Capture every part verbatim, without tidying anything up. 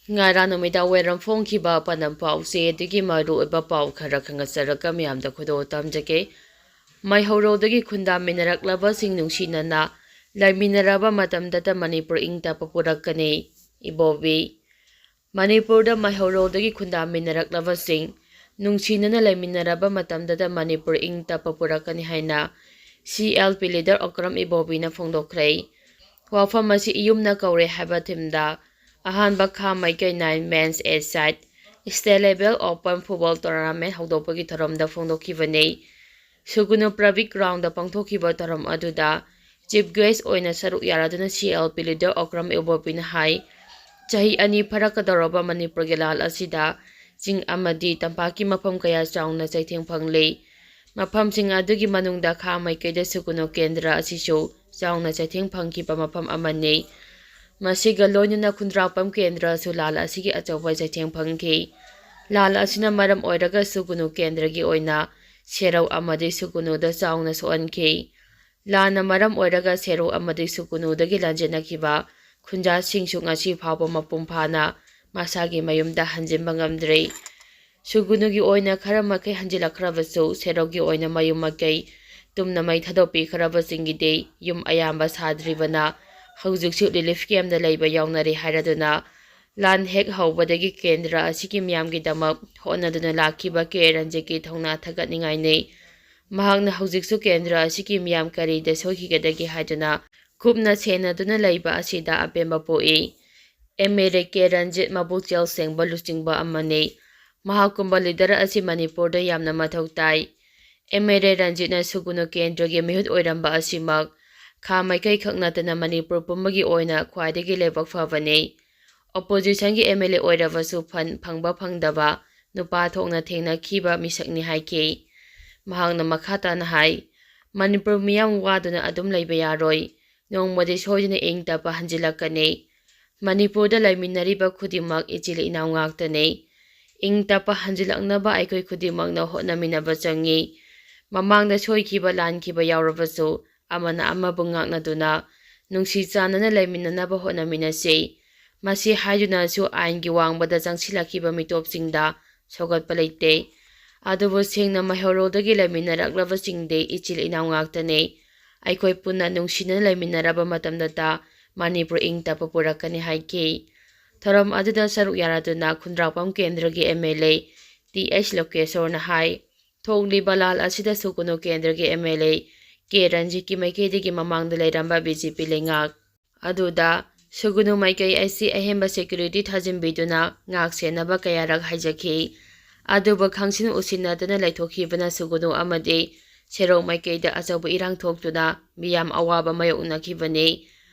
ꯉꯔꯥꯡ ꯅꯨꯃꯤꯗꯥꯡ ꯋꯥꯏꯔꯝ ꯐꯣꯡꯈꯤꯕ ꯄꯥꯟꯗꯝ ꯄꯥꯎꯆꯦ ꯑꯗꯨꯒꯤ ꯃꯔꯨꯑꯣꯏꯕ ꯄꯥꯎ ꯈꯔ ꯈꯪꯒꯠꯆꯔꯒ ꯃꯌꯥꯝꯗ ꯈꯨꯗꯣꯜ ꯇꯝꯖꯒꯦ꯫ ꯃꯩꯍꯧꯔꯣꯜꯗꯒꯤ ꯈꯨꯟꯗꯥꯃꯤꯟꯅꯔꯛꯂꯕꯁꯤꯡ ꯅꯨꯡꯁꯤꯅꯅ ꯂꯩꯃꯤꯟꯅꯔꯕ ꯃꯇꯝꯗꯇ ꯃꯅꯤꯄꯨꯔ ꯏꯪ ꯇꯞꯄ ꯄꯨꯔꯛꯀꯅꯤ꯫ ꯏꯕꯣꯕꯤ꯫ ꯃꯅꯤꯄꯨꯔꯗ ꯃꯩꯍꯧꯔꯣꯜꯗꯒꯤ ꯈꯨꯟꯗꯥꯃꯤꯟꯅꯔꯛꯂꯕꯁꯤꯡ ꯅꯨꯡꯁꯤꯅꯅ ꯂꯩꯃꯤꯟꯅꯔꯕ ꯃꯇꯝꯗꯇ ꯃꯅꯤꯄꯨꯔ ꯏꯪ ꯇꯞꯄ ꯄꯨꯔꯛꯀꯅꯤ ꯍꯥꯏꯅ C L P leader Okram ꯏꯕꯣꯕꯤꯅ ꯐꯣꯡꯗꯣꯛꯈ꯭ꯔꯦ꯫ ꯋꯥꯐꯝ ꯑꯁꯤ ꯏꯌꯨꯝꯅ ꯀꯧꯔꯦ ꯍꯥꯏꯕ ꯊꯤꯝꯗ ꯑꯍꯥꯟꯕ ꯈꯥ ꯃꯥꯏꯀꯩ nine men's a side state level open football tournament ꯍꯧꯗꯣꯛꯄꯒꯤ ꯊꯧꯔꯝꯗ ꯐꯣꯡꯗꯣꯛꯈꯤꯕꯅꯤ꯫ ꯁꯨꯒꯨꯅꯨ ꯄꯕ꯭ꯂꯤꯛ ꯒ꯭ꯔꯥꯎꯟꯗ ꯄꯥꯡꯊꯣꯛꯈꯤꯕ ꯊꯧꯔꯝ ꯑꯗꯨꯗ ꯆꯤꯐ ꯒꯦꯁ ꯑꯣꯏꯅ ꯁꯔꯨꯛ ꯌꯥꯔꯗꯨꯅ C L P leader Okram ꯏꯕꯣꯕꯤꯅ ꯍꯥꯏ, ꯆꯍꯤ ꯑꯅꯤ ꯐꯥꯔꯛꯀꯗꯧꯔꯕ ꯃꯅꯤꯄꯨꯔꯒꯤ ꯂꯥꯟ ꯑꯁꯤꯗ ꯆꯤꯡ ꯑꯃꯗꯤ ꯇꯝꯄꯥꯛꯀꯤ ꯃꯐꯝ ꯀꯌꯥ ꯆꯥꯎꯅ ꯆꯩꯊꯦꯡ ꯐꯪꯂꯤ꯫ ꯃꯐꯝꯁꯤꯡ ꯑꯗꯨꯒꯤ ꯃꯅꯨꯡꯗ ꯈꯥ ꯃꯥꯏꯀꯩꯗ ꯁꯨꯒꯨꯅꯨ ꯀꯦꯟꯗ꯭ꯔ ꯑꯁꯤꯁꯨ ꯆꯥꯎꯅ ꯆꯩꯊꯦꯡ ꯐꯪꯈꯤꯕ ꯃꯐꯝ ꯑꯃꯅꯤ꯫ ꯃꯁꯤꯒ ꯂꯣꯏꯅꯅ ꯈꯨꯟꯗ꯭ꯔꯥꯛꯄꯝ ꯀꯦꯟꯗ꯭ꯔꯁꯨ ꯂꯥꯟ ꯑꯁꯤꯒꯤ ꯑꯆꯧꯕ ꯆꯩꯊꯦꯡ ꯐꯪꯈꯤ꯫ ꯂꯥꯟ ꯑꯁꯤꯅ ꯃꯔꯝ ꯑꯣꯏꯔꯒ ꯁꯨꯒꯨꯅꯨ ꯀꯦꯟꯗ꯭ꯔꯒꯤ ꯑꯣꯏꯅ ꯁꯦꯔꯧ ꯑꯃꯗꯤ ꯁꯨꯒꯨꯅꯨꯗ ꯆꯥꯎꯅ ꯁꯣꯛꯍꯟꯈꯤ꯫ ꯂꯥꯟꯅ ꯃꯔꯝ ꯑꯣꯏꯔꯒ ꯁꯦꯔꯧ ꯑꯃꯗꯤ ꯁꯨꯒꯨꯅꯨꯗꯒꯤ ꯂꯥꯟꯖꯦꯟꯅꯈꯤꯕ ꯈꯨꯟꯖꯥꯁꯤꯡꯁꯨ ꯉꯁꯤ ꯐꯥꯎꯕ ꯃꯄꯨꯡ ꯐꯥꯅ ꯃꯁꯥꯒꯤ ꯃꯌꯨꯝꯗ ꯍꯟꯖꯤꯟꯕ ꯉꯝꯗ꯭ꯔꯤ꯫ ꯁꯨꯒꯨꯅꯨꯒꯤ ꯑꯣꯏꯅ ꯈꯔ ꯃꯈꯩ ꯍꯟꯖꯤꯜꯂꯛꯈ꯭ꯔꯕꯁꯨ, ꯁꯦꯔꯧꯒꯤ ꯑꯣꯏꯅ ꯃꯌꯨꯝ ꯃꯀꯩ ꯇꯨꯝꯅ ꯃꯩ ꯊꯥꯗꯣꯛꯄꯤꯈ꯭ꯔꯕꯁꯤꯡꯒꯤꯗꯤ ꯌꯨꯝ ꯑꯌꯥꯝꯕ ꯁꯥꯗ꯭ꯔꯤꯕꯅ ꯍꯧꯖꯤꯛꯁꯨ ꯔꯤꯂꯤꯐ ꯀꯦꯝꯗ ꯂꯩꯕ ꯌꯥꯎꯅꯔꯤ ꯍꯥꯏꯔꯗꯨꯅ, ꯂꯥꯟ ꯍꯦꯛ ꯍꯧꯕꯗꯒꯤ ꯀꯦꯟꯗ꯭ꯔ ꯑꯁꯤꯒꯤ ꯃꯤꯌꯥꯝꯒꯤꯗꯃꯛ ꯍꯣꯠꯅꯗꯨꯅ ꯂꯥꯛꯈꯤꯕ ꯀꯦ ꯔꯟꯖꯤꯠꯀꯤ ꯊꯧꯅꯥ ꯊꯥꯒꯠꯅꯤꯡꯉꯥꯏꯅꯤ꯫ ꯃꯍꯥꯛꯅ ꯍꯧꯖꯤꯛꯁꯨ ꯀꯦꯟꯗ꯭ꯔ ꯑꯁꯤꯒꯤ ꯃꯤꯌꯥꯝ ꯀꯔꯤꯗ ꯁꯣꯏꯈꯤꯒꯗꯒꯦ ꯍꯥꯏꯗꯨꯅ ꯀꯨꯞꯅ ꯁꯦꯟꯅꯗꯨꯅ ꯂꯩꯕ ꯑꯁꯤꯗ ꯑꯄꯦꯟꯕ ꯄꯣꯛꯏ꯫ M L A K Ranjit ꯃꯄꯨꯛꯆꯦꯜ ꯁꯦꯡꯕ ꯂꯨꯆꯤꯡꯕ ꯑꯃꯅꯤ꯫ ꯃꯍꯥꯛꯀꯨꯝꯕ ꯂꯤꯗꯔ ꯑꯁꯤ ꯃꯅꯤꯄꯨꯔꯗ ꯌꯥꯝꯅ ꯃꯊꯧ ꯇꯥꯏ꯫ ꯑꯦꯝ ꯑꯦꯜ ꯑꯦ ꯔꯟꯖꯤꯠꯅ ꯁꯨꯒꯨꯅꯨ ꯀꯦꯟꯗ꯭ꯔꯒꯤ ꯃꯤꯍꯨꯠ ꯑꯣꯏꯔꯝꯕ ꯑꯁꯤꯃꯛ ꯈꯥ ꯃꯥꯏꯀꯩ ꯈꯛ ꯅꯠꯇꯅ ꯃꯅꯤꯄꯨꯔ ꯄꯨꯝꯕꯒꯤ ꯑꯣꯏꯅ ꯈ꯭ꯋꯥꯏꯗꯒꯤ ꯂꯥꯏꯕꯛ ꯐꯕꯅꯤ꯫ ꯑꯣꯄꯣꯖꯤꯁꯟꯒꯤ ꯑꯦꯝ ꯑꯦꯜ ꯑꯦ ꯑꯣꯏꯔꯕꯁꯨ ꯐꯟ ꯐꯪꯕ ꯐꯪꯗꯕ ꯅꯨꯄꯥ ꯊꯣꯛꯅ ꯊꯦꯡꯅꯈꯤꯕ ꯃꯤꯁꯛꯅꯤ ꯍꯥꯏꯈꯤ꯫ ꯃꯍꯥꯛꯅ ꯃꯈꯥ ꯇꯥꯅ ꯍꯥꯏ, ꯃꯅꯤꯄꯨꯔ ꯃꯤꯌꯥꯝ ꯋꯥꯗꯨꯅ ꯑꯗꯨꯝ ꯂꯩꯕ ꯌꯥꯔꯣꯏ꯫ ꯅꯣꯡꯃꯗꯤ ꯁꯣꯏꯗꯅ ꯏꯪ ꯇꯞꯄ ꯍꯟꯖꯤꯜꯂꯛꯀꯅꯤ꯫ ꯃꯅꯤꯄꯨꯔꯗ ꯂꯩꯃꯤꯟꯅꯔꯤꯕ ꯈꯨꯗꯤꯡꯃꯛ ꯏꯆꯤꯜ ꯏꯅꯥꯎ ꯉꯥꯛꯇꯅꯤ꯫ ꯏꯪ ꯇꯞꯄ ꯍꯟꯖꯤꯜꯂꯛꯅꯕ ꯑꯩꯈꯣꯏ ꯈꯨꯗꯤꯡꯃꯛꯅ ꯍꯣꯠꯅꯃꯤꯟꯅꯕ ꯆꯪꯏ꯫ ꯃꯃꯥꯡꯗ ꯁꯣꯏꯈꯤꯕ ꯂꯥꯟꯈꯤꯕ ꯌꯥꯎꯔꯕꯁꯨ ꯑꯃꯅ ꯑꯃꯕꯨ ꯉꯥꯛꯅꯗꯨꯅ ꯅꯨꯡꯁꯤ ꯆꯥꯟꯅꯅ ꯂꯩꯃꯤꯟꯅꯅꯕ ꯍꯣꯠꯅꯃꯤꯟꯅꯁꯤ꯫ ꯃꯁꯤ ꯍꯥꯏꯗꯨꯅꯁꯨ ꯑꯥꯏꯟꯒꯤ ꯋꯥꯡꯃꯗ ꯆꯪꯁꯤꯜꯂꯛꯈꯤꯕ ꯃꯤꯇꯣꯞꯁꯤꯡꯗ ꯁꯧꯒꯠꯄ ꯂꯩꯇꯦ꯫ ꯑꯗꯨꯕꯨ ꯁꯦꯡꯅ ꯃꯩꯍꯧꯔꯣꯜꯗꯒꯤ ꯂꯩꯃꯤꯟꯅꯔꯛꯂꯕꯁꯤꯡꯗꯤ ꯏꯆꯤꯜ ꯏꯅꯥꯎ ꯉꯥꯛꯇꯅꯤ꯫ ꯑꯩꯈꯣꯏ ꯄꯨꯟꯅ ꯅꯨꯡꯁꯤꯅꯅ ꯂꯩꯃꯤꯟꯅꯔꯕ ꯃꯇꯝꯗꯇ ꯃꯅꯤꯄꯨꯔ ꯏꯪ ꯇꯞꯄ ꯄꯨꯔꯛꯀꯅꯤ ꯍꯥꯏꯈꯤ꯫ ꯊꯧꯔꯝ ꯑꯗꯨꯗ ꯁꯔꯨꯛ ꯌꯥꯔꯗꯨꯅ ꯈꯨꯟꯗ꯭ꯔꯥꯛꯄꯝ ꯀꯦꯟꯗ꯭ꯔꯒꯤ M L A T H ꯂꯣꯀꯦꯁꯣꯔꯅ ꯍꯥꯏ, ꯊꯣꯛꯂꯤꯕ ꯂꯥꯜ ꯑꯁꯤꯗ ꯁꯨꯒꯨꯅꯨ ꯀꯦꯟꯗ꯭ꯔꯒꯤ ꯑꯦꯝ ꯑꯦꯜ ꯑꯦ ꯀꯦ ꯔꯟꯖꯤꯠꯀꯤ ꯃꯥꯏꯀꯩꯗꯒꯤ ꯃꯃꯥꯡꯗ ꯂꯩꯔꯝꯕ ꯕꯤ ꯖꯦ ꯄꯤ ꯂꯩꯉꯥꯛ ꯑꯗꯨꯗ ꯁꯨꯒꯨꯅꯨ ꯃꯥꯏꯀꯩ ꯑꯁꯤ ꯑꯍꯦꯟꯕ ꯁꯦꯀ꯭ꯌꯨꯔꯤꯇꯤ ꯊꯥꯖꯤꯟꯕꯤꯗꯨꯅ ꯉꯥꯛ ꯁꯦꯟꯅꯕ ꯀꯌꯥꯔꯛ ꯍꯥꯏꯖꯈꯤ꯫ ꯑꯗꯨꯕꯨ ꯈꯪꯁꯤꯟ ꯎꯁꯤꯟꯅꯗꯅ ꯂꯩꯊꯣꯛꯈꯤꯕꯅ ꯁꯨꯒꯨꯅꯨ ꯑꯃꯗꯤ ꯁꯦꯔꯧ ꯃꯥꯏꯀꯩꯗ ꯑꯆꯧꯕ ꯏꯔꯥꯡ ꯊꯣꯛꯇꯨꯅ ꯃꯤꯌꯥꯝ ꯑꯋꯥꯕ ꯃꯥꯌꯣꯛꯅꯈꯤꯕꯅꯤ꯫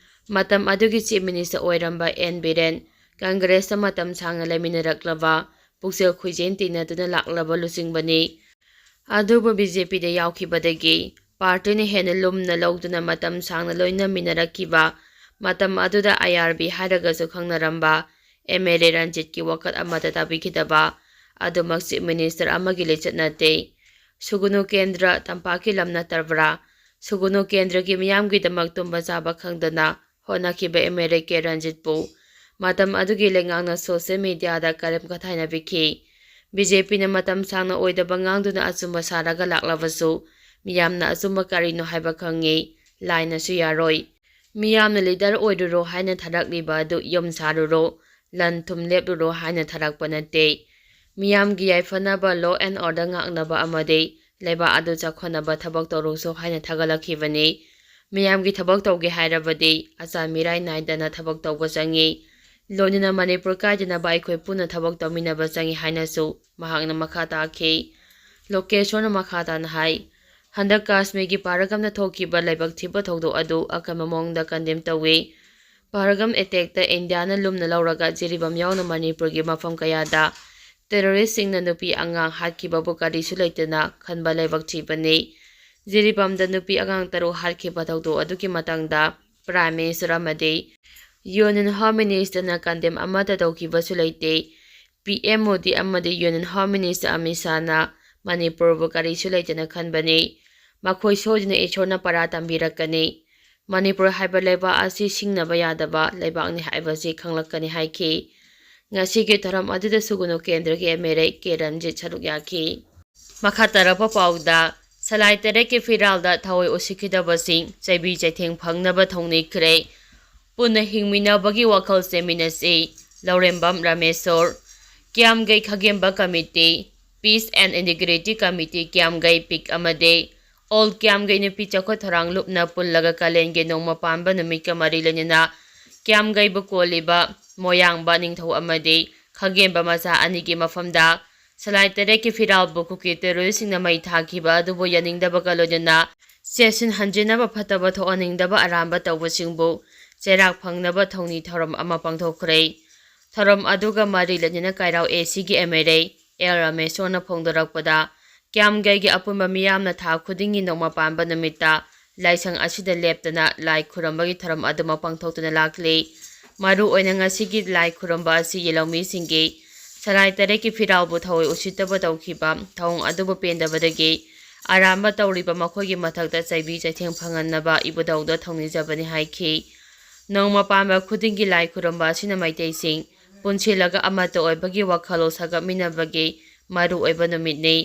ꯃꯇꯝ ꯑꯗꯨꯒꯤ ꯆꯤꯐ ꯃꯤꯅꯤꯁꯇꯔ ꯑꯣꯏꯔꯝꯕ ꯑꯦꯟ ꯕꯤꯔꯦꯟ, ꯀꯪꯒ꯭ꯔꯦꯁꯇ ꯃꯇꯝ ꯁꯥꯡꯅ ꯂꯩꯃꯤꯟꯅꯔꯛꯂꯕ, ꯄꯨꯛꯆꯦꯜ ꯈꯣꯏꯖꯦꯜ ꯇꯤꯟꯅꯗꯨꯅ ꯂꯥꯛꯂꯕ ꯂꯨꯆꯤꯡꯕꯅꯤ꯫ ꯑꯗꯨꯕꯨ ꯕꯤ ꯖꯦ ꯄꯤꯗ ꯌꯥꯎꯈꯤꯕꯗꯒꯤ ꯄꯥꯔꯇꯤꯅ ꯍꯦꯟꯅ ꯂꯨꯝꯅ ꯂꯧꯗꯨꯅ ꯃꯇꯝ ꯁꯥꯡꯅ ꯂꯣꯏꯅꯃꯤꯟꯅꯔꯛꯈꯤꯕ, ꯃꯇꯝ ꯑꯗꯨꯗ ꯑꯥꯏ ꯑꯥꯔ ꯕꯤ ꯍꯥꯏꯔꯒꯁꯨ ꯈꯪꯅꯔꯝꯕ ꯑꯦꯝ ꯑꯦꯜ ꯑꯦ ꯔꯟꯖꯤꯠꯀꯤ ꯋꯥꯀꯠ ꯑꯃꯠꯇ ꯇꯥꯕꯤꯈꯤꯗꯕ ꯑꯗꯨꯃꯛ ꯆꯤꯐ ꯃꯤꯅꯤꯁꯇꯔ ꯑꯃꯒꯤ ꯂꯤꯆꯠ ꯅꯠꯇꯦ꯫ ꯁꯨꯒꯨꯅꯨ ꯀꯦꯟꯗ꯭ꯔ ꯇꯝꯄꯥꯛꯀꯤ ꯂꯝ ꯅꯠꯇꯕ꯭ꯔꯥ? ꯁꯨꯒꯨꯅꯨ ꯀꯦꯟꯗ꯭ꯔꯒꯤ ꯃꯤꯌꯥꯝꯒꯤꯗꯃꯛ ꯇꯨꯝꯕ ꯆꯥꯕ ꯈꯪꯗꯅ ꯍꯣꯠꯅꯈꯤꯕ ꯑꯦꯝ ꯑꯦꯜ ꯑꯦ ꯀꯦ ꯔꯟꯖꯤꯠꯄꯨ ꯃꯇꯝ ꯑꯗꯨꯒꯤ ꯂꯩꯉꯥꯛꯅ ꯁꯣꯁꯤꯌꯦꯜ ꯃꯤꯗꯤꯌꯥꯗ ꯀꯔꯦꯝ ꯀꯊꯥꯏꯅꯕꯤꯈꯤ꯫ ꯕꯤ ꯖꯦ ꯄꯤꯅ ꯃꯇꯝ ꯁꯥꯡꯅ ꯑꯣꯏꯗꯕ ꯉꯥꯡꯗꯨꯅ ꯑꯆꯨꯝꯕ ꯁꯥꯔꯒ ꯂꯥꯛꯂꯕꯁꯨ ꯃꯤꯌꯥꯝꯅ ꯑꯆꯨꯝꯕ ꯀꯔꯤꯅꯣ ꯍꯥꯏꯕ ꯈꯪꯉꯤ꯫ ꯂꯥꯏꯅꯁꯨ ꯌꯥꯔꯣꯏ꯫ ꯃꯤꯌꯥꯝꯅ ꯂꯤꯗꯔ ꯑꯣꯏꯔꯨꯔꯣ ꯍꯥꯏꯅ ꯊꯥꯔꯛꯂꯤꯕ ꯑꯗꯨ ꯌꯨꯝ ꯁꯥꯔꯨꯔꯣ, ꯂꯟ ꯊꯨꯝ ꯂꯦꯞꯂꯨꯔꯣ ꯍꯥꯏꯅ ꯊꯥꯔꯛꯄ ꯅꯠꯇꯦ꯫ ꯃꯤꯌꯥꯝꯒꯤ ꯌꯥꯏꯐꯅꯕ, law and order ꯉꯥꯛꯅꯕ ꯑꯃꯗꯤ ꯂꯩꯕꯥꯛ ꯑꯗꯨ ꯆꯥꯎꯈꯠꯅꯕ ꯊꯕꯛ ꯇꯧꯔꯨꯁꯨ ꯍꯥꯏꯅ ꯊꯥꯒꯠꯂꯛꯈꯤꯕꯅꯤ꯫ ꯃꯤꯌꯥꯝꯒꯤ ꯊꯕꯛ ꯇꯧꯒꯦ ꯍꯥꯏꯔꯕꯗꯤ ꯑꯆꯥꯟ ꯃꯤꯔꯥꯏ ꯅꯥꯏꯗꯅ ꯊꯕꯛ ꯇꯧꯕ ꯆꯪꯉꯤ꯫ ꯂꯣꯏꯅꯅ ꯃꯅꯤꯄꯨꯔ ꯀꯥꯏꯗꯅꯕ ꯑꯩꯈꯣꯏ ꯄꯨꯟꯅ ꯊꯕꯛ ꯇꯧꯃꯤꯟꯅꯕ ꯆꯪꯉꯤ ꯍꯥꯏꯅꯁꯨ ꯃꯍꯥꯛꯅ ꯃꯈꯥ ꯇꯥꯈꯤ꯫ ꯂꯣꯀꯦꯁꯣꯔꯅ ꯃꯈꯥ ꯇꯥꯅ ꯍꯥꯏ, ꯍꯟꯗꯛ ꯀꯥꯁꯃꯤꯔꯒꯤ ꯄꯥꯔꯒꯝꯗ ꯊꯣꯛꯈꯤꯕ ꯂꯥꯏꯕꯛ ꯊꯤꯕ ꯊꯧꯗꯣꯛ ꯑꯗꯨ ꯑꯀꯟꯕ ꯃꯑꯣꯡꯗ ꯀꯟꯗꯦꯝ ꯇꯧꯏ꯫ ꯄꯥꯔꯒꯝ ꯑꯦꯇꯦꯛꯇ ꯏꯟꯗꯤꯌꯥꯅ ꯂꯨꯝꯅ ꯂꯧꯔꯒ ꯖꯤꯔꯤꯕꯥꯝ ꯌꯥꯎꯅ ꯃꯅꯤꯄꯨꯔꯒꯤ ꯃꯐꯝ ꯀꯌꯥꯗ ꯇꯦꯔꯣꯔꯤꯁꯁꯤꯡꯅ ꯅꯨꯄꯤ ꯑꯉꯥꯡ ꯍꯥꯠꯈꯤꯕꯕꯨ ꯀꯔꯤꯁꯨ ꯂꯩꯇꯅ ꯈꯟꯕ ꯂꯥꯏꯕꯛ ꯊꯤꯕꯅꯤ꯫ ꯖꯤꯔꯤꯕꯥꯝꯗ ꯅꯨꯄꯤ ꯑꯉꯥꯡ ꯇꯔꯨꯛ ꯍꯥꯠꯈꯤꯕ ꯊꯧꯗꯣꯛ ꯑꯗꯨꯒꯤ ꯃꯇꯥꯡꯗ ꯄ꯭ꯔꯥꯏꯝ ꯃꯤꯅꯤꯁꯇꯔ ꯑꯃꯗꯤ ꯌꯨꯅꯤꯌꯟ ꯍꯣꯝ ꯃꯤꯅꯤꯁꯇꯔꯅ ꯀꯟꯗꯦꯝ ꯑꯃꯠꯇ ꯇꯧꯈꯤꯕꯁꯨ ꯂꯩꯇꯦ꯫ ꯄꯤ ꯑꯦꯝ ꯃꯣꯗꯤ ꯑꯃꯗꯤ ꯌꯨꯅꯤꯌꯟ ꯍꯣꯝ ꯃꯤꯅꯤꯁꯇꯔ ꯑꯃꯤꯠ ꯁꯥꯍꯅ ꯃꯅꯤꯄꯨꯔꯕꯨ ꯀꯔꯤꯁꯨ ꯂꯩꯇꯅ ꯈꯟꯕꯅꯤ꯫ ꯃꯈꯣꯏ ꯁꯣꯏꯗꯅ ꯏꯁꯣꯔꯅ ꯄꯔꯥ ꯇꯝꯕꯤꯔꯛꯀꯅꯤ꯫ ꯃꯅꯤꯄꯨꯔ ꯍꯥꯏꯕ ꯂꯩꯕꯥꯛ ꯑꯁꯤ ꯁꯤꯡꯅꯕ ꯌꯥꯗꯕ ꯂꯩꯕꯥꯛꯅꯤ ꯍꯥꯏꯕꯁꯤ ꯈꯪꯂꯛꯀꯅꯤ ꯍꯥꯏꯈꯤ꯫ ꯉꯁꯤꯒꯤ ꯊꯧꯔꯝ ꯑꯗꯨꯗ ꯁꯨꯒꯨꯅꯨ ꯀꯦꯟꯗ꯭ꯔꯒꯤ M L A K Ranjit ꯁꯔꯨꯛ ꯌꯥꯈꯤ꯫ ꯃꯈꯥ ꯇꯥꯔꯛꯄ ꯄꯥꯎꯗ, ꯁꯂꯥꯏ ꯇꯔꯦꯠꯀꯤ ꯐꯤꯔꯥꯜꯗ ꯊꯑꯣꯏ ꯎꯁꯤꯠꯈꯤꯗꯕꯁꯤꯡ ꯆꯩꯕꯤ ꯆꯩꯊꯦꯡ ꯐꯪꯅꯕ ꯊꯧꯅꯤꯈ꯭ꯔꯦ꯫ ꯄꯨꯟꯅ ꯍꯤꯡꯃꯤꯟꯅꯕꯒꯤ ꯋꯥꯈꯜ ꯆꯦꯃꯤꯟꯅꯁꯤ꯫ ꯂꯧꯔꯦꯝꯕꯝ ꯔꯥꯃꯦꯁꯣꯔ꯫ ꯀꯤꯌꯥꯝꯒꯩ ꯈꯥꯒꯦꯝꯕ committee, Peace and Integrity Committee Kiyamgei ꯄꯤꯛ ꯑꯃꯗꯤ ꯑꯣꯜ ꯀꯤꯌꯥꯝꯒꯩ ꯅꯨꯄꯤ ꯆꯥꯎꯈꯠ ꯊꯧꯔꯥꯡ ꯂꯨꯞꯅ ꯄꯨꯜꯂꯒ ꯀꯥꯂꯦꯟꯒꯤ ꯅꯣꯡꯃ ꯄꯥꯟꯕ ꯅꯨꯃꯤꯠꯀ ꯃꯔꯤ ꯂꯩꯅꯅ ꯀꯤꯌꯥꯝꯒꯩꯕꯨ ꯀꯣꯜꯂꯤꯕ ꯃꯣꯌꯥꯡꯕ ꯅꯤꯡꯊꯧ ꯑꯃꯗꯤ ꯈꯥꯒꯦꯝꯕ ꯃꯆꯥ ꯑꯅꯤꯒꯤ ꯃꯐꯝꯗ ꯁꯂꯥꯏ ꯇꯔꯦꯠꯀꯤ ꯐꯤꯔꯥꯜꯕꯨ ꯀꯨꯀꯤ ꯇꯦꯔꯣꯔꯤꯁꯁꯤꯡꯅ ꯃꯩ ꯊꯥꯈꯤꯕ ꯑꯗꯨꯕꯨ ꯌꯥꯅꯤꯡꯗꯕꯒ ꯂꯣꯏꯅꯅ ꯆꯦꯠꯁꯤꯟ ꯍꯟꯖꯤꯟꯅꯕ ꯐꯠꯇꯕ ꯊꯣꯛꯍꯟꯅꯤꯡꯗꯕ ꯑꯔꯥꯟꯕ ꯇꯧꯕꯁꯤꯡꯕꯨ ꯆꯩꯔꯥꯛ ꯐꯪꯅꯕ ꯊꯧꯅꯤ ꯊꯧꯔꯝ ꯑꯃ ꯄꯥꯡꯊꯣꯛꯈ꯭ꯔꯦ꯫ ꯊꯧꯔꯝ ꯑꯗꯨꯒ ꯃꯔꯤ ꯂꯩꯅꯅ ꯀꯥꯏꯔꯥꯎ ꯑꯦ ꯁꯤꯒꯤ ꯑꯦꯝ ꯑꯦꯜ ꯑꯦ ꯑꯦꯜ ꯔꯥꯃꯦꯁꯣꯔꯅ ꯐꯣꯡꯗꯣꯔꯛꯄꯗ, ꯀꯤꯌꯥꯝꯒꯩꯒꯤ ꯑꯄꯨꯟꯕ ꯃꯤꯌꯥꯝꯅ ꯊꯥ ꯈꯨꯗꯤꯡꯒꯤ ꯅꯣꯡꯃ ꯄꯥꯟꯕ ꯅꯨꯃꯤꯠꯇ ꯂꯥꯏꯁꯪ ꯑꯁꯤꯗ ꯂꯦꯞꯇꯅ ꯂꯥꯏ ꯈꯨꯔꯨꯝꯕꯒꯤ ꯊꯧꯔꯝ ꯑꯗꯨꯃꯛ ꯄꯥꯡꯊꯣꯛꯇꯨꯅ ꯂꯥꯛꯂꯤ꯫ ꯃꯔꯨ ꯑꯣꯏꯅ ꯉꯁꯤꯒꯤ ꯂꯥꯏ ꯈꯨꯔꯨꯝꯕ ꯑꯁꯤ ꯌꯦꯜꯍꯧꯃꯤꯁꯤꯡꯒꯤ ꯁꯂꯥꯏ ꯇꯔꯦꯠꯀꯤ ꯐꯤꯔꯥꯜꯕꯨ ꯊꯑꯣꯏ ꯎꯁꯤꯠꯇꯕ ꯇꯧꯈꯤꯕ ꯊꯧꯑꯣꯡ ꯑꯗꯨꯕꯨ ꯄꯦꯟꯗꯕꯗꯒꯤ ꯑꯔꯥꯟꯕ ꯇꯧꯔꯤꯕ ꯃꯈꯣꯏꯒꯤ ꯃꯊꯛꯇ ꯆꯩꯕꯤ ꯆꯩꯊꯦꯡ ꯐꯪꯍꯟꯅꯕ ꯏꯕꯨꯙꯧꯗ ꯊꯧꯅꯤꯖꯕꯅꯤ ꯍꯥꯏꯈꯤ꯫ ꯅꯣꯡꯃ ꯄꯥꯟꯕ ꯈꯨꯗꯤꯡꯒꯤ ꯂꯥꯏ ꯈꯨꯔꯨꯝꯕ ꯑꯁꯤꯅ ꯃꯩꯇꯩꯁꯤꯡ ꯄꯨꯟꯁꯤꯜꯂꯒ ꯑꯃꯠꯇ ꯑꯣꯏꯕꯒꯤ ꯋꯥꯈꯜꯂꯣꯟ ꯁꯥꯒꯠꯃꯤꯟꯅꯕꯒꯤ ꯃꯔꯨꯑꯣꯏꯕ ꯅꯨꯃꯤꯠꯅꯤ꯫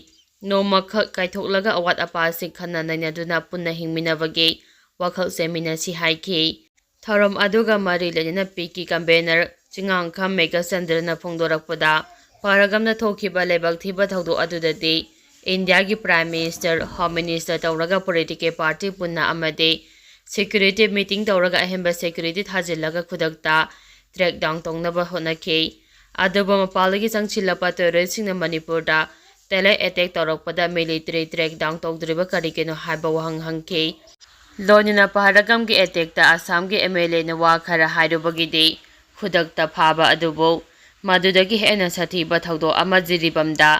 ꯅꯣꯡꯃꯈꯛ ꯀꯥꯏꯊꯣꯛꯂꯒ ꯑꯋꯥꯠ ꯑꯄꯥꯁꯤꯡ ꯈꯟꯅ ꯅꯩꯅꯗꯨꯅ ꯄꯨꯟꯅ ꯍꯤꯡꯃꯤꯟꯅꯕꯒꯤ ꯋꯥꯈꯜ ꯆꯦꯃꯤꯟꯅꯁꯤ ꯍꯥꯏꯈꯤ꯫ ꯊꯧꯔꯝ ꯑꯗꯨꯒ ꯃꯔꯤ ꯂꯩꯅꯅ ꯄꯤꯛꯀꯤ ꯀꯟꯚꯦꯅꯔ ꯆꯤꯉꯥꯡꯈꯝ ꯃꯦꯘꯆꯟꯗ꯭ꯔꯅ ꯐꯣꯡꯗꯣꯔꯛꯄꯗ, ꯄꯍꯔꯒꯝꯗ ꯊꯣꯛꯈꯤꯕ ꯂꯩꯕꯥꯛ ꯊꯤꯕ ꯊꯧꯗꯣꯛ ꯑꯗꯨꯗꯗꯤ ꯏꯟꯗꯤꯌꯥꯒꯤ ꯄ꯭ꯔꯥꯏꯝ ꯃꯤꯅꯤꯁꯇꯔ, ꯍꯣꯝ ꯃꯤꯅꯤꯁꯇꯔ ꯇꯧꯔꯒ ꯄꯣꯂꯤꯇꯤꯀꯦꯜ ꯄꯥꯔꯇꯤ ꯄꯨꯟꯅ ꯑꯃꯗꯤ ꯁꯦꯀ꯭ꯌꯨꯔꯤꯇꯤ ꯃꯤꯇꯤꯡ ꯇꯧꯔꯒ ꯑꯍꯦꯟꯕ ꯁꯦꯀ꯭ꯌꯨꯔꯤꯇꯤ ꯊꯥꯖꯤꯜꯂꯒ ꯈꯨꯗꯛꯇ ꯇ꯭ꯔꯦꯛ ꯗꯥꯎꯟ ꯇꯧꯅꯕ ꯍꯣꯠꯅꯈꯤ꯫ ꯑꯗꯨꯕꯨ ꯃꯄꯥꯟꯗꯒꯤ ꯆꯪꯁꯤꯜꯂꯛꯄ ꯇꯦꯔꯣꯔꯤꯁꯁꯤꯡꯅ ꯃꯅꯤꯄꯨꯔꯗ ꯇꯦꯂꯦ ꯑꯦꯇꯦꯛ ꯇꯧꯔꯛꯄꯗ ꯃꯤꯂꯤꯇꯔꯤ ꯇ꯭ꯔꯦꯛ ꯗꯥꯎꯟ ꯇꯧꯗ꯭ꯔꯤꯕ ꯀꯔꯤꯒꯤꯅꯣ ꯍꯥꯏꯕ ꯋꯥꯍꯪ ꯍꯪꯈꯤ꯫ ꯂꯣꯏꯅꯅ ꯄꯍꯔꯒꯝꯒꯤ ꯑꯦꯇꯦꯛꯇ ꯑꯁꯥꯝꯒꯤ ꯑꯦꯝ ꯑꯦꯜ ꯑꯦꯅ ꯋꯥ ꯈꯔ ꯍꯥꯏꯔꯨꯕꯒꯤꯗꯤ ꯈꯨꯗꯛꯇ ꯐꯥꯕ ꯑꯗꯨꯕꯨ ꯃꯗꯨꯗꯒꯤ ꯍꯦꯟꯅ ꯁꯥꯊꯤꯕ ꯊꯧꯗꯣꯛ ꯑꯃ ꯖꯤꯔꯤꯕꯝꯗ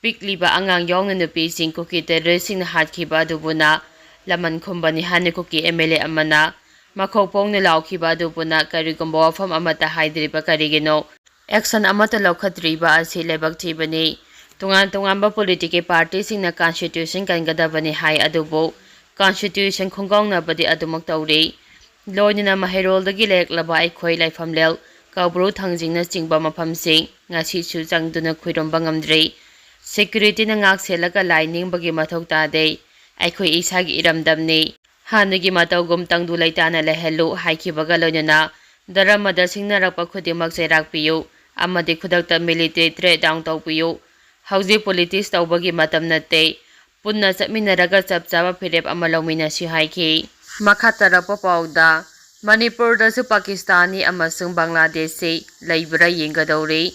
ꯄꯤꯛꯂꯤꯕ ꯑꯉꯥꯡ ꯌꯥꯎꯅ ꯅꯨꯄꯤꯁꯤꯡ ꯀꯨꯀꯤ ꯇꯦꯔꯣꯔꯤꯁꯁꯤꯡꯅ ꯍꯥꯠꯈꯤꯕ ꯑꯗꯨꯕꯨꯅ ꯂꯃꯟ ꯈꯨꯝꯕꯅꯤ ꯍꯥꯏꯅ ꯀꯨꯀꯤ ꯑꯦꯝ ꯑꯦꯜ ꯑꯦ ꯑꯃꯅ ꯃꯈꯧ ꯄꯣꯡꯅ ꯂꯥꯎꯈꯤꯕ ꯑꯗꯨꯕꯨꯅ ꯀꯔꯤꯒꯨꯝꯕ ꯋꯥꯐꯝ ꯑꯃꯠꯇ ꯍꯥꯏꯗ꯭ꯔꯤꯕ ꯀꯔꯤꯒꯤꯅꯣ? ꯑꯦꯛꯁꯟ ꯑꯃꯠꯇ ꯂꯧꯈꯠꯇ꯭ꯔꯤꯕ ꯑꯁꯤ ꯂꯥꯏꯕꯛ ꯊꯤꯕꯅꯤ꯫ ꯇꯣꯉꯥꯟ ꯇꯣꯉꯥꯟꯕ ꯄꯣꯂꯤꯇꯤꯀꯦꯜ ꯄꯥꯔꯇꯤꯁꯤꯡꯅ ꯀꯟꯁꯇꯤꯇ꯭ꯌꯨꯁꯟ ꯀꯟꯒꯗꯕꯅꯤ ꯍꯥꯏ, ꯑꯗꯨꯕꯨ Constitution ꯈꯣꯡꯒꯥꯎꯅꯕꯗꯤ ꯑꯗꯨꯃꯛ ꯇꯧꯔꯤ꯫ ꯂꯣꯏꯅꯅ ꯃꯍꯩꯔꯣꯜꯗꯒꯤ ꯂꯩꯔꯛꯂꯕ ꯑꯩꯈꯣꯏ ꯂꯥꯏꯐꯝꯂꯦꯜ, ꯀꯧꯕ꯭ꯔꯨ ꯊꯥꯡꯖꯤꯡꯅꯆꯤꯡꯕ ꯃꯐꯝꯁꯤꯡ ꯉꯁꯤꯁꯨ ꯆꯪꯗꯨꯅ ꯈꯨꯔꯨꯝꯕ ꯉꯝꯗ꯭ꯔꯤ꯫ Securityꯅ ꯉꯥꯛ ꯁꯦꯜꯂꯒ ꯂꯥꯏ ꯅꯤꯡꯕꯒꯤ ꯃꯊꯧ ꯇꯥꯗꯦ꯫ ꯑꯩꯈꯣꯏ ꯏꯁꯥꯒꯤ ꯏꯔꯝꯗꯝꯅꯤ꯫ ꯍꯥꯟꯅꯒꯤ ꯃꯇꯧꯒꯨꯝ ꯇꯪꯗꯨ ꯂꯩꯇꯥꯅ ꯂꯩꯍꯜꯂꯨ ꯍꯥꯏꯈꯤꯕꯒ ꯂꯣꯏꯅꯅ ꯙꯔꯃꯗ ꯁꯤꯡꯅꯔꯛꯄ ꯈꯨꯗꯤꯡꯃꯛ ꯆꯩꯔꯥꯛ ꯄꯤꯌꯨ ꯑꯃꯗꯤ ꯈꯨꯗꯛꯇ military threat down ꯇꯧꯕꯤꯌꯨ꯫ ꯍꯧꯖꯤꯛ politics ꯇꯧꯕꯒꯤ ꯃꯇꯝ ꯅꯠꯇꯦ꯫ ꯄꯨꯟꯅ ꯆꯠꯃꯤꯟꯅꯔꯒ ꯆꯞ ꯆꯥꯕ ꯐꯤꯔꯦꯞ ꯑꯃ ꯂꯧꯃꯤꯟꯅꯁꯤ ꯍꯥꯏꯈꯤ꯫ ꯃꯈꯥ ꯇꯥꯔꯛꯄ ꯄꯥꯎꯗ, ꯃꯅꯤꯄꯨꯔꯗꯁꯨ ꯄꯥꯀꯤꯁꯇꯥꯅꯤ ꯑꯃꯁꯨꯡ ꯕꯪꯒ꯭ꯂꯥꯗꯦꯁꯁꯤ ꯂꯩꯕ꯭ꯔꯥ ꯌꯦꯡꯒꯗꯧꯔꯤ꯫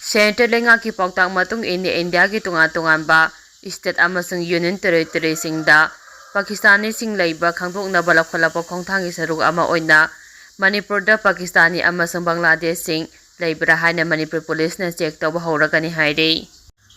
Centre ꯂꯩꯉꯥꯛꯀꯤ ꯄꯥꯎꯇꯥꯛ ꯃꯇꯨꯡ ꯏꯟꯅ ꯏꯟꯗꯤꯌꯥꯒꯤ ꯇꯣꯉꯥꯟ ꯇꯣꯉꯥꯟꯕ state ꯑꯃꯁꯨꯡ union territoryꯁꯤꯡꯗ ꯄꯥꯀꯤꯁꯇꯥꯅꯤꯁꯤꯡ ꯂꯩꯕ ꯈꯪꯗꯣꯛꯅꯕ ꯂꯧꯈꯠꯂꯛꯄ ꯈꯣꯡꯊꯥꯡꯒꯤ ꯁꯔꯨꯛ ꯑꯃ ꯑꯣꯏꯅ ꯃꯅꯤꯄꯨꯔꯗ ꯄꯥꯀꯤꯁꯇꯥꯅꯤ ꯑꯃꯁꯨꯡ ꯕꯪꯒ꯭ꯂꯥꯗꯦꯁꯁꯤꯡ ꯂꯩꯕ꯭ꯔꯥ ꯍꯥꯏꯅ ꯃꯅꯤꯄꯨꯔ policeꯅ check ꯇꯧꯕ ꯍꯧꯔꯒꯅꯤ ꯍꯥꯏꯔꯤ꯫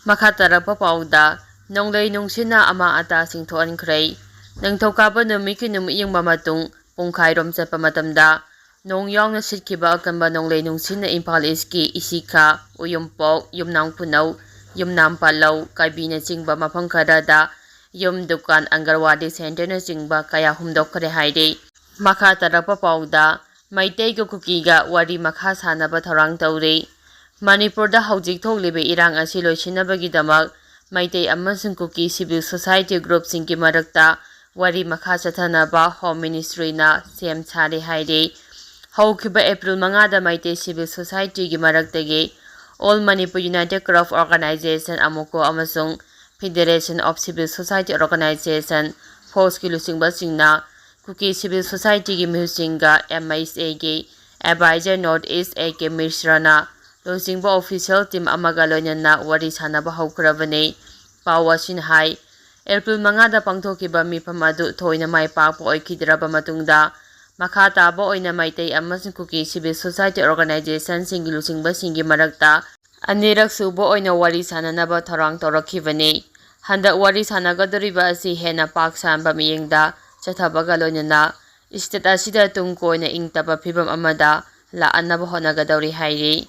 ꯃꯈꯥ ꯇꯥꯔꯛꯄ ꯄꯥꯎꯗ, ꯅꯣꯡꯂꯩ ꯅꯨꯡꯁꯤꯠꯅ ꯑꯃꯥꯡ ꯑꯇꯥꯁꯤꯡ ꯊꯣꯛꯍꯟꯈ꯭ꯔꯦ꯫ ꯅꯤꯡꯊꯧꯀꯥꯕ ꯅꯨꯃꯤꯠꯀꯤ ꯅꯨꯃꯤꯠ ꯌꯨꯡꯕ ꯃꯇꯨꯡ ꯄꯨꯡꯈꯥꯏꯔꯣꯝ ꯆꯠꯄ ꯃꯇꯝꯗ ꯅꯣꯡ ꯌꯥꯎꯅ ꯁꯤꯠꯈꯤꯕ ꯑꯀꯟꯕ ꯅꯣꯡꯂꯩ ꯅꯨꯡꯁꯤꯠꯅ ꯏꯝꯐꯥꯜ Eastꯀꯤ ꯏꯁꯤꯈꯥ, ꯎꯌꯨꯝꯄꯣꯛ, ꯌꯨꯝꯅꯥꯝ ꯈꯨꯅꯧ, ꯌꯨꯝꯅꯥꯝ ꯄꯥꯂꯧ, ꯀꯥꯏꯕꯤꯅꯆꯤꯡꯕ ꯃꯐꯝ ꯈꯔꯗ ꯌꯨꯝ, ꯗꯨꯀꯥꯟ, ꯑꯪꯒꯔꯋꯥꯗꯤ centreꯅꯆꯤꯡꯕ ꯀꯌꯥ ꯍꯨꯝꯗꯣꯛꯈ꯭ꯔꯦ ꯍꯥꯏꯔꯤ꯫ ꯃꯈꯥ ꯇꯥꯔꯛꯄ ꯄꯥꯎꯗ, ꯃꯩꯇꯩꯒ ꯀꯨꯀꯤꯒ ꯋꯥꯔꯤ ꯃꯈꯥ ꯁꯥꯅꯕ ꯊꯧꯔꯥꯡ ꯇꯧꯔꯤ꯫ ꯃꯅꯤꯄꯨꯔꯗ ꯍꯧꯖꯤꯛ ꯊꯣꯛꯂꯤꯕ ꯏꯔꯥꯡ ꯑꯁꯤ ꯂꯣꯏꯁꯤꯟꯅꯕꯒꯤꯗꯃꯛ ꯃꯩꯇꯩ ꯑꯃꯁꯨꯡ ꯀꯨꯀꯤ civil society groupꯁꯤꯡꯒꯤ ꯃꯔꯛꯇ ꯋꯥꯔꯤ ꯃꯈꯥ ꯆꯠꯊꯅꯕ Home Ministryꯅ ꯁꯦꯝ ꯁꯥꯔꯦ ꯍꯥꯏꯔꯤ꯫ ꯍꯧꯈꯤꯕ April ꯃꯉꯥꯗ ꯃꯩꯇꯩ civil societyꯒꯤ ꯃꯔꯛꯇꯒꯤ All Manipur United Craft Organisation, AMUCO, ꯑꯃꯁꯨꯡ Federation of Civil Society Organisation, ꯐꯣꯁꯀꯤ ꯂꯨꯆꯤꯡꯕꯁꯤꯡꯅ Kuki civil societyꯒꯤ ꯃꯤꯍꯨꯠꯁꯤꯡꯒ MHAꯒꯤ advisor North East A K ꯃꯤꯁ꯭ꯔꯅ ꯂꯨꯆꯤꯡꯕ official team ꯑꯃꯒ ꯂꯣꯏꯅꯅ ꯋꯥꯔꯤ ꯁꯥꯅꯕ ꯍꯧꯈ꯭ꯔꯕꯅꯤ꯫ ꯄꯥꯎ ꯑꯁꯤꯅ ꯍꯥꯏ, April ꯃꯉꯥꯗ ꯄꯥꯡꯊꯣꯛꯈꯤꯕ ꯃꯤꯐꯝ ꯑꯗꯨ ꯊꯣꯏꯅ ꯃꯥꯏ ꯄꯥꯛꯄ ꯑꯣꯏꯈꯤꯗ꯭ꯔꯕ ꯃꯇꯨꯡꯗ, ꯃꯈꯥ ꯇꯥꯕ ꯑꯣꯏꯅ ꯃꯩꯇꯩ ꯑꯃꯁꯨꯡ ꯀꯨꯀꯤ civil society organizationꯁꯤꯡꯒꯤ ꯂꯨꯆꯤꯡꯕꯁꯤꯡꯒꯤ ꯃꯔꯛꯇ ꯑꯅꯤꯔꯛ ꯁꯨꯕ ꯑꯣꯏꯅ ꯋꯥꯔꯤ ꯁꯥꯅꯅꯕ ꯊꯧꯔꯥꯡ ꯇꯧꯔꯛꯈꯤꯕꯅꯤ꯫ ꯍꯟꯗꯛ ꯋꯥꯔꯤ ꯁꯥꯅꯒꯗꯧꯔꯤꯕ ꯑꯁꯤ ꯍꯦꯟꯅ ꯄꯥꯛ ꯁꯟꯕ ꯃꯤꯠꯌꯦꯡꯗ ꯆꯠꯊꯕꯒ ꯂꯣꯏꯅꯅ state ꯑꯁꯤꯗ ꯇꯨꯡ ꯀꯣꯏꯅ ꯏꯪ ꯇꯞꯄ ꯐꯤꯕꯝ ꯑꯃꯗ ꯂꯥꯛꯍꯟꯅꯕ ꯍꯣꯠꯅꯒꯗꯧꯔꯤ ꯍꯥꯏꯔꯤ꯫